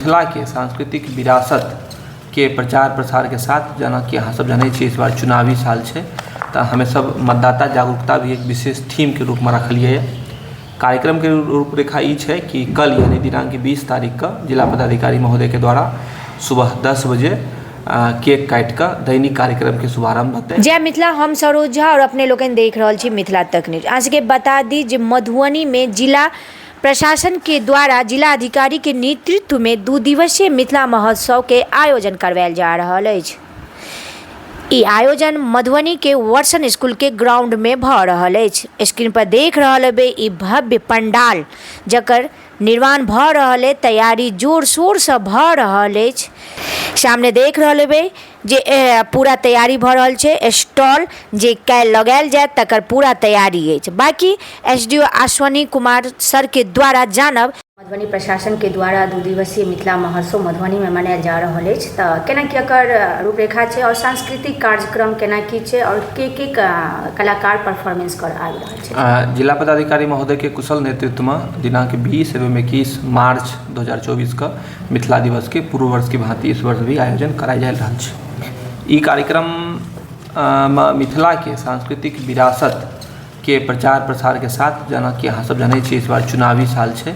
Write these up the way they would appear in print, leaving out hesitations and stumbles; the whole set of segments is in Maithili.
मिथिलाके सांस्कृतिक विरासतके प्रचार प्रसारके साथ जेनाकि अहाँ सब जनै छियै इस बार चुनावी साल छै, तऽ हमे सब मतदाता जागरूकता भी एक विशेष थीमके रूपमे रखलियै। कार्यक्रमके रूपरेखा ई छै कि कल यानी दिनाङ्क 20 तारीखके जिला पदाधिकारी महोदयके द्वारा सुबह 10 बजे केक काटि कऽ दैनिक कार्यक्रमके शुभारम्भ हेतै। जय मिथिला, हम सरोज झा और अपने लोकनि देख रहल छी मिथिला तक न्यूज। अहाँ सबके बता दी जे मधुबनी में जिला प्रशासन के द्वारा जिला अधिकारी के नेतृत्व में 2 दिवसीय मिथिला महोत्सव के आयोजन करवायल जा रहल अछि। ई आयोजन मधुबनी के वर्सन स्कूल के ग्राउंड में भ रहल अछि। स्क्रीन पर देख रहल हेबै ई भव्य पंडाल जकर निर्माण भ रहल अछि, तैयारी जोर शोर से भ रहल अछि। सामने देख रहल हेबै जे पूरा तैयारी भ रहल छै, स्टॉल जे काल्हि लगायल जायत तकर पूरा तैयारी अछि। बाकी एसडीओ अश्वनी कुमार सर के द्वारा जानब। मधुबनी प्रशासन के द्वारा 2 दिवसीय मिथिला महोत्सव मधुबनी में मनायल जा रहल अछि, तऽ केना की एकर रूपरेखा छै और सांस्कृतिक कार्यक्रम केना की छै और के के कलाकार परफॉर्मेंस कर आबि रहल छै? जिला पदाधिकारी महोदय के कुशल नेतृत्व में दिनांक 20 एवं 21 मार्च 2024 के मिथिला दिवस के पूर्व वर्ष की भांति इस वर्ष भी आयोजन करायल जा रहल छै। ई कार्यक्रम मे मिथिला के सांस्कृतिक विरासत के प्रचार प्रसार के साथ जेनाकि अहाँ सब जनै छियै इस बार चुनावी साल छै,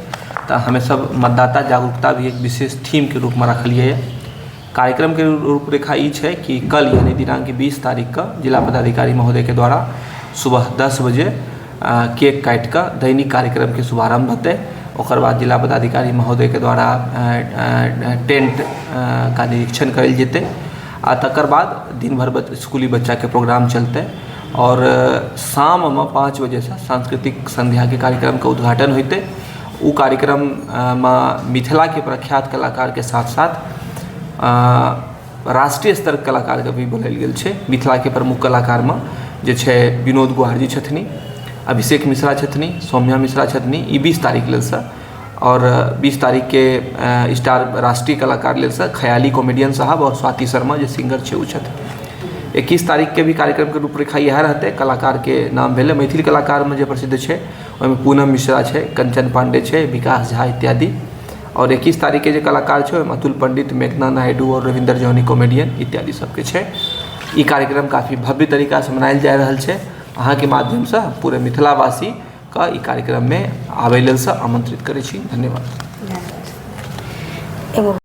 तऽ हमे सब मतदाता जागरूकता भी एक विशेष थीम के रूपमे रखलियै। कार्यक्रम के रूपरेखा ई छै कि कल यानी दिनांक 20 तारीख के जिला पदाधिकारी महोदय के द्वारा सुबह 10 बजे केक काटि कऽ दैनिक कार्यक्रम के शुभारम्भ हेतै। ओकर बाद जिला पदाधिकारी महोदय के द्वारा टेंट का निरीक्षण करल जेतै आ तकर बाद दिन भर स्कूली बच्चाके प्रोग्राम चलतै और शाममे 5 बजेसँ सांस्कृतिक संध्याके कार्यक्रमके उद्घाटन होइतै। ओ कार्यक्रममे मिथिलाके प्रख्यात कलाकारके साथ साथ राष्ट्रीय स्तरके कलाकारके भी बोलायल गेल छै। मिथिलाके प्रमुख कलाकारमे जे छै विनोद गुहार जी छथिन, अभिषेक मिश्रा छथिन, सौम्या मिश्रा छथिन, ई 20 तारीख लेल से और 20 तारीखके स्टार राष्ट्रीय कलाकार लेल से ख्याली कॉमेडियन साहब और स्वाति शर्मा जे सिंगर छै ओ छथिन। 21 तारीखके भी कार्यक्रमके रूपरेखा इएह रहतै। कलाकारके नाम भेलै मैथिल कलाकारमे जे प्रसिद्ध छै ओहिमे पूनम मिश्रा छै, कंचन पांडे छै, विकास झा इत्यादि। और 21 तारीखके जे कलाकार छै ओहिमे अतुल पंडित, मेघना नायडू और रविंदर जॉनी कॉमेडियन इत्यादि सबके छै। ई कार्यक्रम काफी भव्य तरीकासँ मनायल जा रहल छै। अहाँके माध्यमसँ पूरे मिथिलावासीके ई कार्यक्रममे आबै लेल से आमंत्रित करै छी। धन्यवाद। एगो।